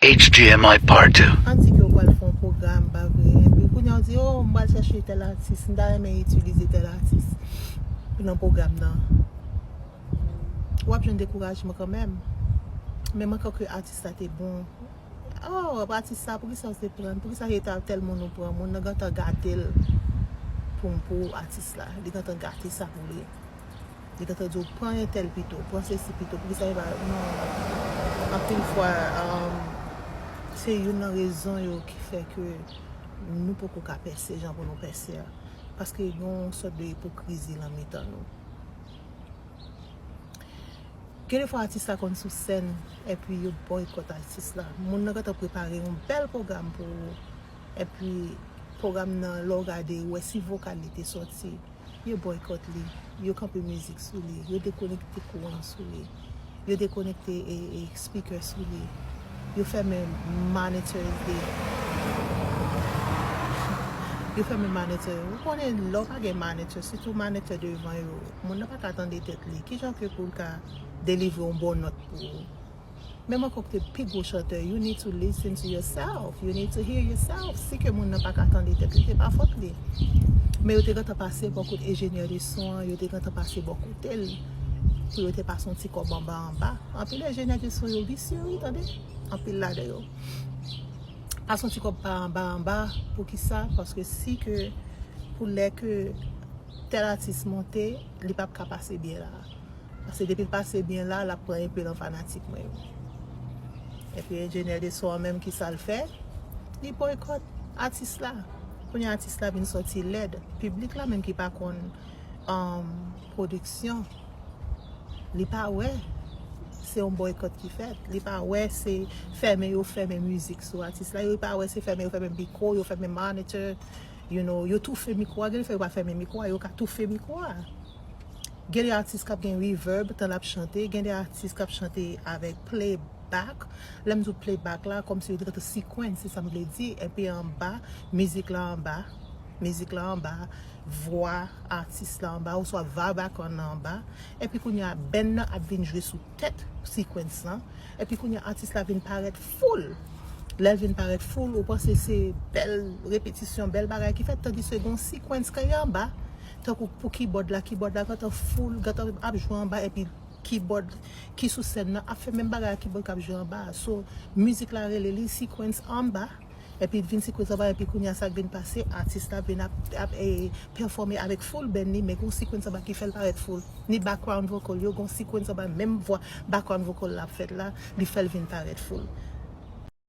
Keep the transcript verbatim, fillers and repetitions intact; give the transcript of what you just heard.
H D M I Part two. An di ke w pral fè yon pwogram, pa vre? Epi kounye a w di, oh, m pral chèche tèl atis, m ta renmen itilize tèl atis nan pwogram nan. W ap jwenn dekourajman kanmenm. Men mwen kwè ke atis la te bon. Oh, atis la, poukisa w te pran? Poukisa se ta tèl moun ou pran? Moun nan gentan gate l pou, pou atis la. Li gentan gate sa pou li. Li gentan di w, pran entèl pito, pran sesi pito, poukisa e pa, non. Anpil fwa, um, se youn nan rezon yo ki fè ke nou poko ka pèse jan pou nou pèse a. Paske gen yon sòt de ipokrizi nan mitan nou. Gen de fwa atis la konn sou sèn, epi yo boykòt atis la. Moun nan gentan prepare yon bèl pwogram pou ou, epi pwogram nan, lè w gade, ou wè si vokal li te sòti, yo boykòt li, yo kanpe mizik sou li, yo dekonekte kouran sou li, yo dekonekte e, e speaker sou li, yo fèmen monitors li. Yo fèmen monitor. Ou konnen lè w pa gen monitor, sitou monitor devan yo, moun nan pa ka tande tèt li. Kijan ke pou l ka delivre yon bon nòt pou ou? Men mwen kwè ke pi gwo chantè, you need to listen to yourself. You need to hear yourself. Si ke moun nan pa ka tande tèt li, se pa fòt li. Men yo te gentan pase bò kote enjenyè de son an, yo te gentan pase bò kote l. Pou yo te pase yon ti kòb anba anba. Anpil enjenyè de son yo visye, wi, tande. Anpil ladan yo. Pase yon ti kòb pa anba anba. Poukisa? Paske si ke pou lè ke tèl atis monte, li p ap ka pase byen la. Paske depi l pase byen la, l ap pran enpe nan fanatik mwen yo. Epi enjenyè de son an menm, kisa l fè? Li boykòt atis la. Kounye a atis la vin sòti lèd. Piblik la menm ki pa konn, um, pwodiksyon, li pa wè se yon boykòt ki fèt. Li pa wè se fèmen yo fèmen mizik sou atis la. Li pa wè se fèmen yo fèmen mikwo, yo fèmen monitor. You know, yo toufe mikwo a. Gen de fwa yo pa fèmen mikwo a, yo ka toufe mikwo a. Gen de atis k ap gen reverb tan l ap chante, gen de atis k ap chante avèk playback. Lè m di w playback la, kòmsi yo te gentan sequence, se sa m vle di. Epi anba, mizik la anba, mizik la anba, vwa atis la anba, oswa va background nan anba. Epi kounye a, band nan ap vin jwe sou tèt sequence lan. Epi kounye a, atis la vin parèt full. Lè l vin parèt full, ou panse se bèl repetisyon, bèl bagay ki fèt, tandiske gen yon sequence ki anba. Tankou pou keyboard la, keyboard la gentan full, gentan ap jwe anba, epi keyboard ki sou sèn nan ap fè menm bagay ak keyboard k ap jwe anba a. So, mizik la rele li sequence anba, epi vin sequence anba, epi kounye a sa k vin pase, atis la vin ap, ap, e, pèfòme avèk full band li, men gon sequence anba ki fè l parèt full. Ni background vocal yo, gon sequence anba, menm vwa background vocal la ap fèt la, li fè l vin parèt full.